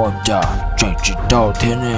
Ua cas tseem tsis tau thiab ne?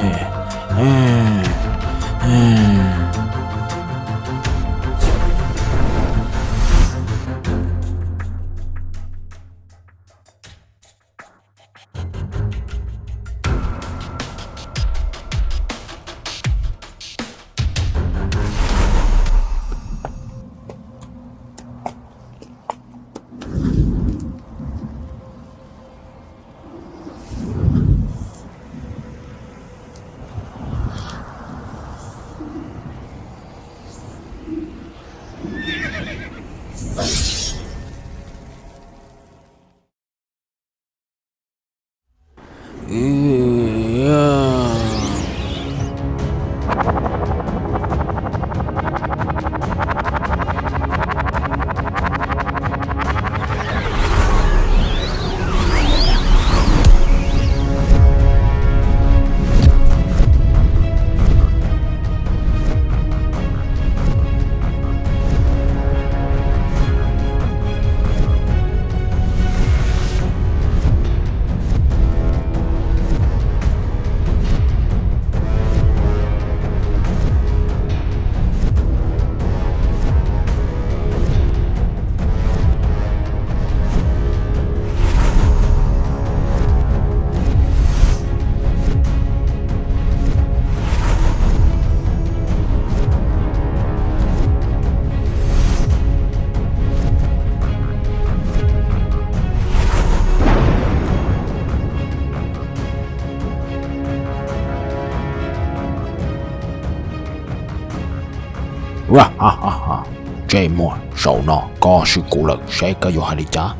Ntsej muag, zaum no koj swb kuv lawm, saib koj yuav hais li cas.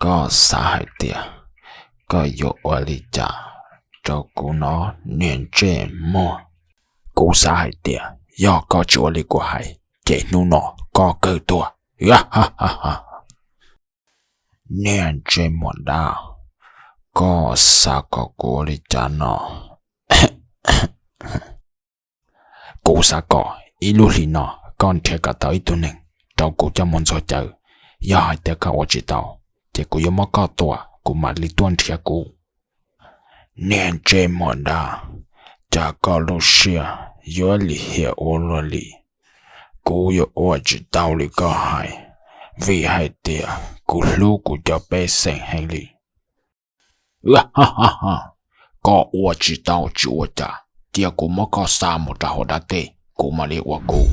Koj xav hais tias koj yuav ua li cas rau kuv no, niag ntsej muag? Kuv xav hais tias yog koj tsis ua li kuv hais, ces hnub no koj kawg tuag. Niag ntsej muag dab, koj xav kom kuv ua li cas no? Kuv xav kom ib lub hlis no koj nrhiav kom tau ib tug neeg rau kuv coj mus ntxuag cawv. Yog hais tias koj ua tsis tau, ces kuv yuav muab koj tua, kuv mam li tuaj nrhiav kuv. Niag ntsej muag dab, cas koj lub siab yuav lim hiam ua luaj li. Kuv yuav ua tsis tau li koj hais, vim hais tias kuv hlub kuv cov pej xeem heev li. Koj ua tsis tau tsis ua cas, cia kuv muab koj xa mus rau hauv dab teb, kuv mam li ua kuv.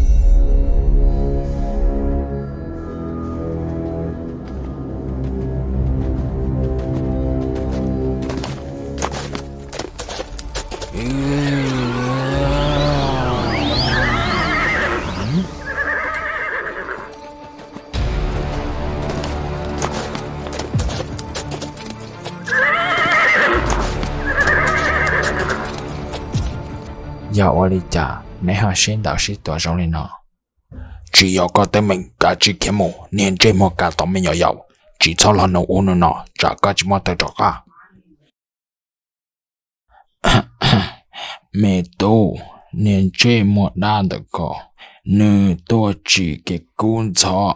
Yog ua li cas neb ho sib ntaus sib tua zoo li no? Tsis yog koj teeb meem, kav tsij khiav mus, niag ntsej muag kas tom me nyuam yaus, tsis txhob los nug ub nug no tsam koj tsis muaj tawg rov qab. Me tub, niag ntsej muag dab ntawm ko, nws tuaj tsim kev kub ntxhov,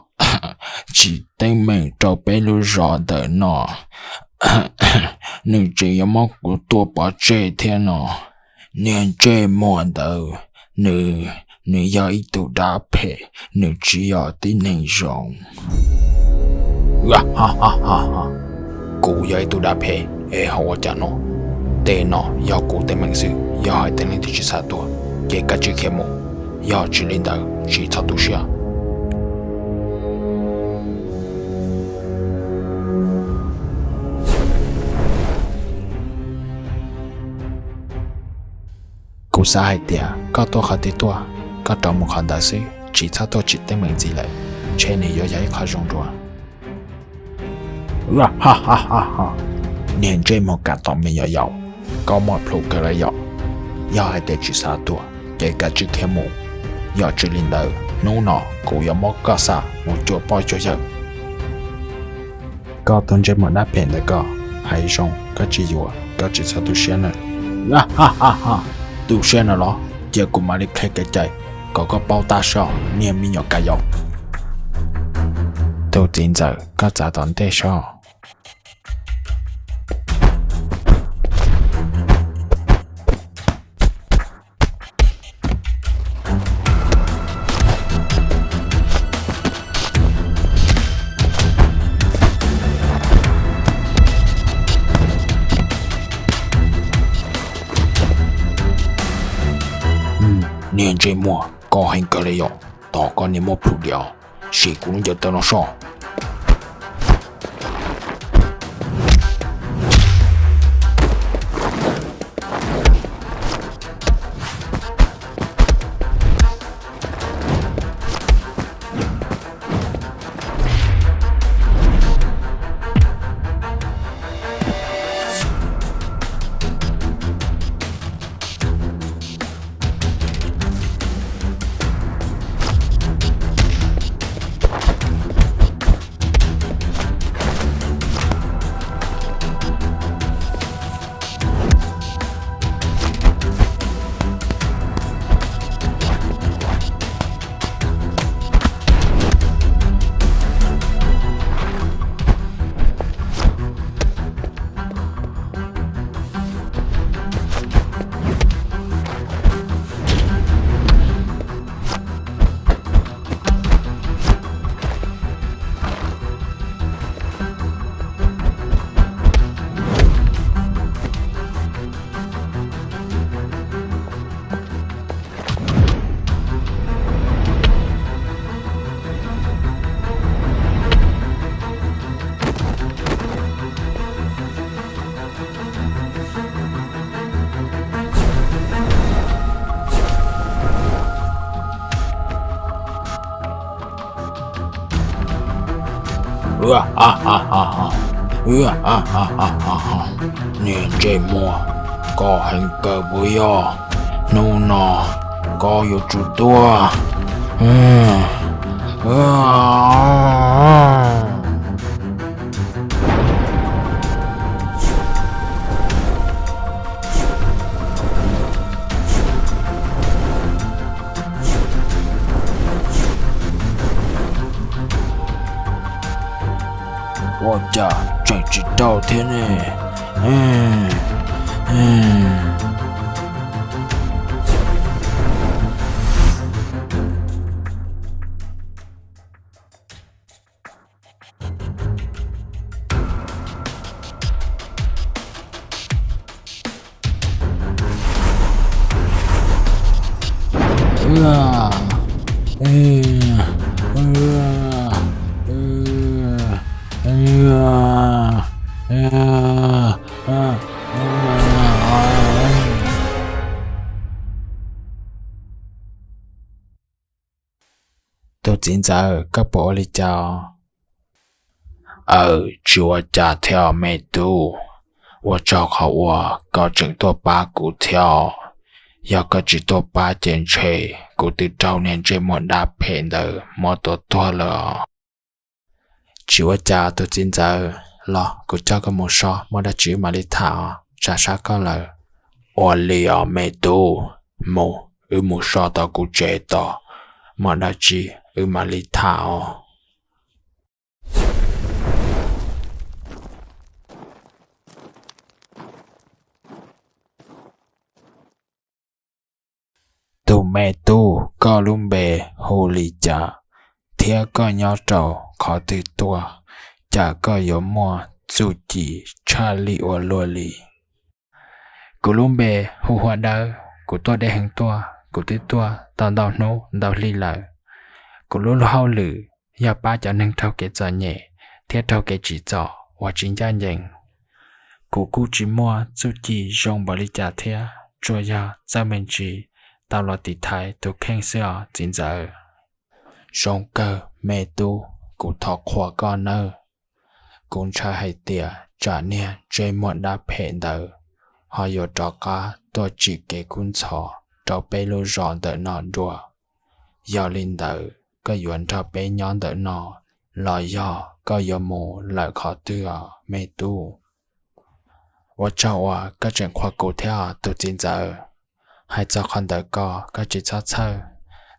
tsis teeb meem rau peb lub zos ntawm no. Nws tseem yuav muab kuv tua pov tseg thiab no. Niag ntsej muag ntawd, nws, nws yog ib tug dab phem, nws tsis yog tib neeg zoo. Kuv yog ib tug dab phem es ho ua cas no? Tej no yog kuv teeb meem xwb, yog hais tias leej twg tsis xav tuag, ces kav tsij khiav mus, yog tsis li ntawd tsis txhob tu siab. Kuv xav hais tias koj tuaj qhov twg tuaj, koj rov mus qhov ntawd xwb, tsis txhob tuaj tsim teeb meem ntxiv lawm, ntshe nws yuav yog ib qho zoo dua. Niag ntsej muag kas tom me nyuam yaus, koj muaj plhus kawg lawm yom? Yog hais tias tsis xav tuag ces kav tsij khiav mus, yog tsis li ntawd hnub no kuv yuav muab koj xa mus cuag pog cuag yawg. Koj tus ntsej muag dab phem ntawm koj, hais zoo koj tsis yuav, koj tsis txhob tu siab nawb. Tu siab no los cia kuv mam li qhia kev cai kom koj paub tab soj, niag me nyuam kas yaus. Tus txiv ntxawm, koj txav tom ntej soj. Niag ntsej muag, koj heev kawg li yom, tos koj niag muab plhws diam, sim kuv lub ncaws taw no soj. Niag ntsej muag, koj heev kawg puas yog? Hnub no koj yuav tsum tuag. Ua cas tseem tsis tau thiab ne? Tus txiv ntxawm, koj puas ua li cas? Aw, tsis ua cas thiab me tub. Ua tsaug qhov uas koj tseem tuaj pab kuv thiab. Yog koj tsis tuaj pab ces ntshe kuv twb raug niag ntsej muag dab phem ntawd muab tua tuag lawm os. Tsis ua cas tus txiv ntxawm, los kuv coj koj mus so, muaj dab tsi wb mam li tham os, tsam sab koj lawm. Ua li os me tub, mus, wb mus so tom kuv tsev tos, muaj dab tsi wb mam li tham os. Tus me tub, koj lub npe hu li cas, thiab koj nyob rau qhov twg tuaj, cas koj yuav muaj txuj ci tshaj lij ua luaj li? Kuv lub npe hu Huab Dawb, kuv tuaj deb heev tuaj, kuv twb tuaj tau ntau hnub ntau hli lawm. Kuv lub hauj lwm yog pab cov neeg raug kev txom nyem thiab raug kev tsim txom uas tsis ncaj ncees. Kuv kuj tsis muaj txuj ci zoo npaum li cas thiab, tsuas yog txawj me ntsis tau los tiv thaiv tus kheej xwb os txiv ntxawm. Zoo kawg me tub, kuv thov qhuas koj nawb. Kuv ntshai hais tias tsam niag ntsej muag dab phem ntawd ho yuav rov qab tuaj tsim kev kub ntxhov rau peb lub zos ntawm no dua. Yog li ntawd koj yuav nrog peb nyob ntawm no los yog koj yuav mus lawm qhov twg os me tub? Ua tsaug uas koj tseem qhuas kuv thiab os tus txiv ntxawm. Hais txog qhov ntawd ko koj tsis txhob txhawj.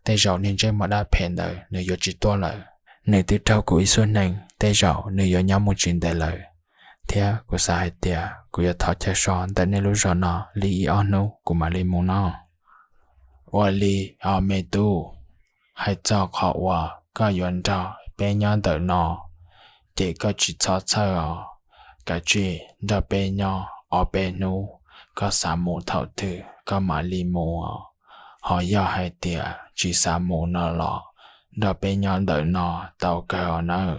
Tej zaum niag ntsej muag dab phem ntawd nws yuav tsis tuaj lawm. Nws twb raug kuv ib xuab hneev, tej zaum nws yuav nyob mus tsis ntev lawm. Thiab kuv xav hais tias kuv yuav thov chaw so ntawm nej lub zos no li ib ob hnub kuv mam li mus no. Ua li os me tub, hais txog qhov uas koj yuav nrog peb nyob ntawm no, ces koj tsis txhob txhawj os. Kav tsij nrog peb nyob ob peb hnub, koj xav mus thaum twg koj mam li mus os. Ho yog hais tias tsis xav mus no los nrog peb nyob ntawm no tau kawg nawb.